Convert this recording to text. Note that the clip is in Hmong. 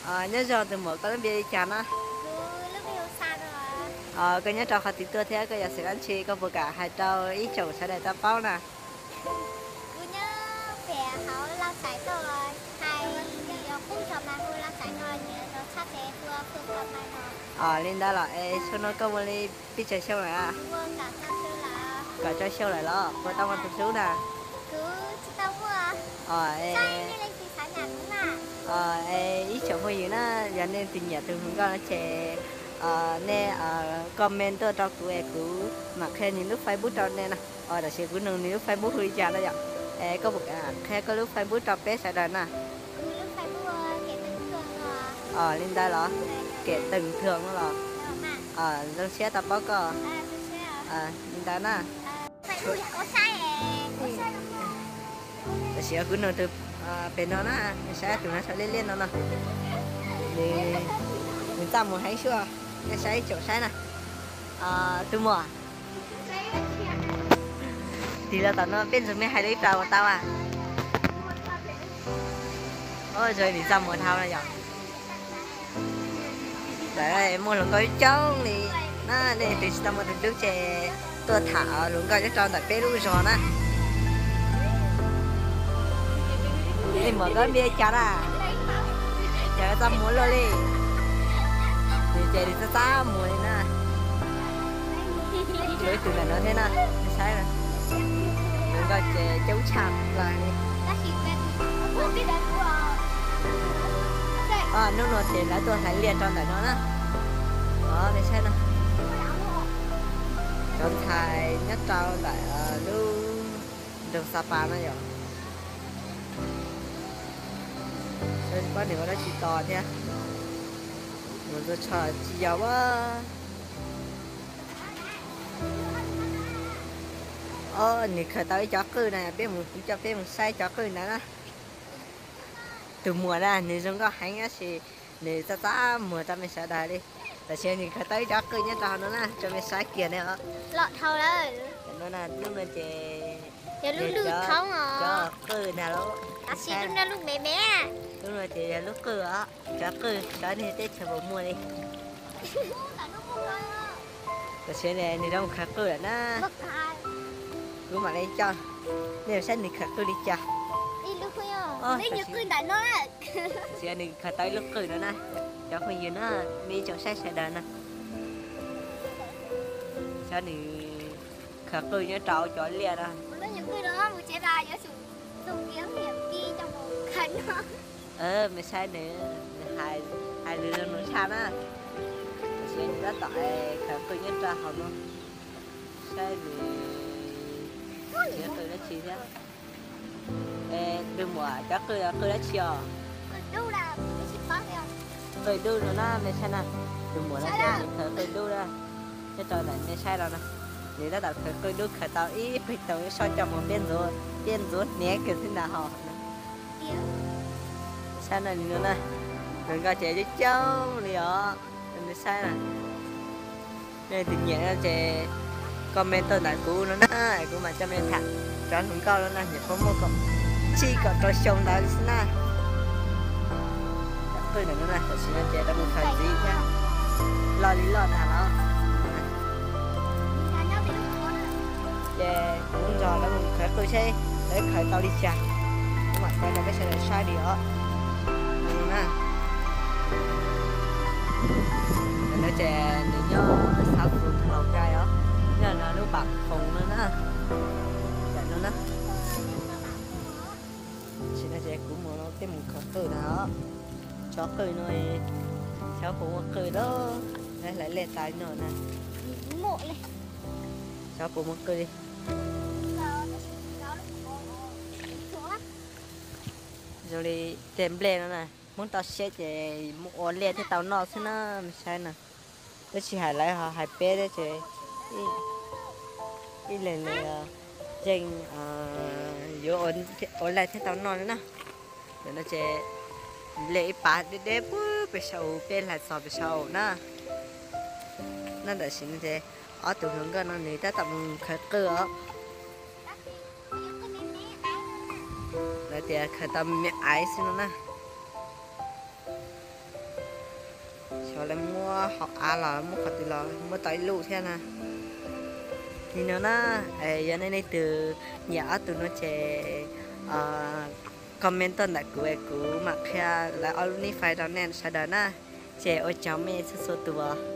Nyob zoo tus muam, koj lub npe li cas na? Koj nyob rau qhov twg tuaj thiab koj yuav xeem dab tsi, koj puas kam hais rau ib tsoom sawv daws tau paub na? Li ntawd los es xyoo no koj muaj li peb caug xyoo lawm? Kaum rau xyoo lawm los puas tau muaj tus hlub na? Ib tsoom phooj ywg na, yog nej tus nyiam tus hluas nkauj no ces nej comment tuaj rau kuv es kuv mam qhia nws lub Facebook rau nej na. Tam sim kuv nug nws lub Facebook hu li cas no yom. Es koj puas kam qhia koj lub Facebook rau peb sawv daws na? Li ntawd los, Kem Teej Thuam no los? Zoo siab tau paub koj. Li ntawd na. Tam sim kuv nug tus pem no na, saib tus no saum liaj liaj no no. Nws txaj muag heev suab, nej saib tsoom saib na. Tus muam, tig los tom no peb ntxuag me hais li rau tau a. Zoo li nws txaj muag dhau no yom. Lawv muaj hluas nkauj coob li na, nej twg tsis tau muaj tus hlub ces tuaj tham hluas nkauj nyob rau ntawm peb lub zos na. Ej, muam koj npe cas na? Cas txaj muag luaj li? Nws ces nws txaj txaj muag li na. Ib tug ntawm no thiab na, saib na. Hluas nkauj ces coob tshaj plaws li. Hnub no ces lawv tuaj hlais liaj rau ntawm no na. Os, nej saib no. Cov ntxhais nyob rau ntawm lub nroog Xa Pas no yom. Seb puas pom nws ua dab tsi to thiab. Mus ntxuag tsho tsis yog a. Os, nws khaws tau ib cov qwj na, peb mus, kuv coj peb mus saib cov qwj ntawd na. Tus muam na nws zoo nkauj heev tab sis nws txaj txaj muag rau mej sawv daws li. Tam sim no nws khaws tau ib cov qwj nyob rau hauv no na, rau mej saib kiag ne os. Lub no ces yog cov qwj ntag lauj. Lub no ces yog lub qwj os, cov qwj xyov nej teb chaws puas muaj li. Tam sim no nws rov mus khaws qwj lawm na. Kuv mam li coj nej saib nws khaws qwj li cas. Tam sim no nws khaws tau ib lub qwj no na, cov phooj ywg na, nej ib tsoom saib sawv daws na. Saib nws khaws qwj nyob rau cov liaj na. Mej saib nws, nws hais, hais lus zoo tshaj na. Tam sim no nws tab tom khaws qwj nyob rau hauv no. Saib nws, tsis qwj dab tsi thiab. Tus muam, cov qwj, qwj dab tsi os? Qwj dub no na, mej saib na. Tus muam no ces nws khaws qwj dub na. Nyob rau ntawm nej saib no na, nws tab tom khaws qwj dub khaws tau ib qwj toos ib soj coj mus peb ntxuav, peb ntxuav hniav kiag xwb ntag hos. Saib no, nws no na, hluas nkauj ces coob coob li os. Nej saib na, nej tus nyiam no ces comment tuaj ntawm kuv no na, kuv mam coj mej tham. Cov hluas nkauj no na nyuam qhuav muaj kaum tsib kaum rau xyoo ntawd xwb na. Cov qwj ntawm no na, tam sim no ces lawv mus khaws ntxiv thiab, loj li loj ntag los. Ces kuv nrog lawv mus khaws qwj seb lawv khaws tau li cas, kuv mam thaij rau peb sawv daws saib li os. No na, ntawm no ces nws nyob xav fwm Laus Cai os, nyob no lub Pam Foos no na. Ntawm no na, tam sim no ces kuv mus, peb mus khaws qwj ntag os. Cov qwj no, xyov puas muaj qwj lawm, hlais liaj tas li no na. Xyov puas muaj qwj li. Zoo li tej nplej no na, Hmoob toj siab ces mus ua liaj thiaj tau noj xwb na, mej saib na. Tab sis hais lawv ho hais peb thiab ces ib leeg li yeej yuav ua liaj thiaj tau noj li na. Ntawm no ces nplej ib pas deb deb puag pem saum, peb hlais txog pem saum na. No tam sim no ces ob tug hluas nkauj no nws tab tom mus khaws qwj os. Lawv tias khaws tau me me aiv xwb no na. Lawv muab hauv av los muab qhov twg los muab tau ib lub thiab na. Li no na, yog nej leej twg nyiam ob tug no ces comment tuaj ntawm kuv es kuv mam qhia lawv ob lub nib fais rau nej sawv daws na. Ces ua tsaug mej txhua txhua tus.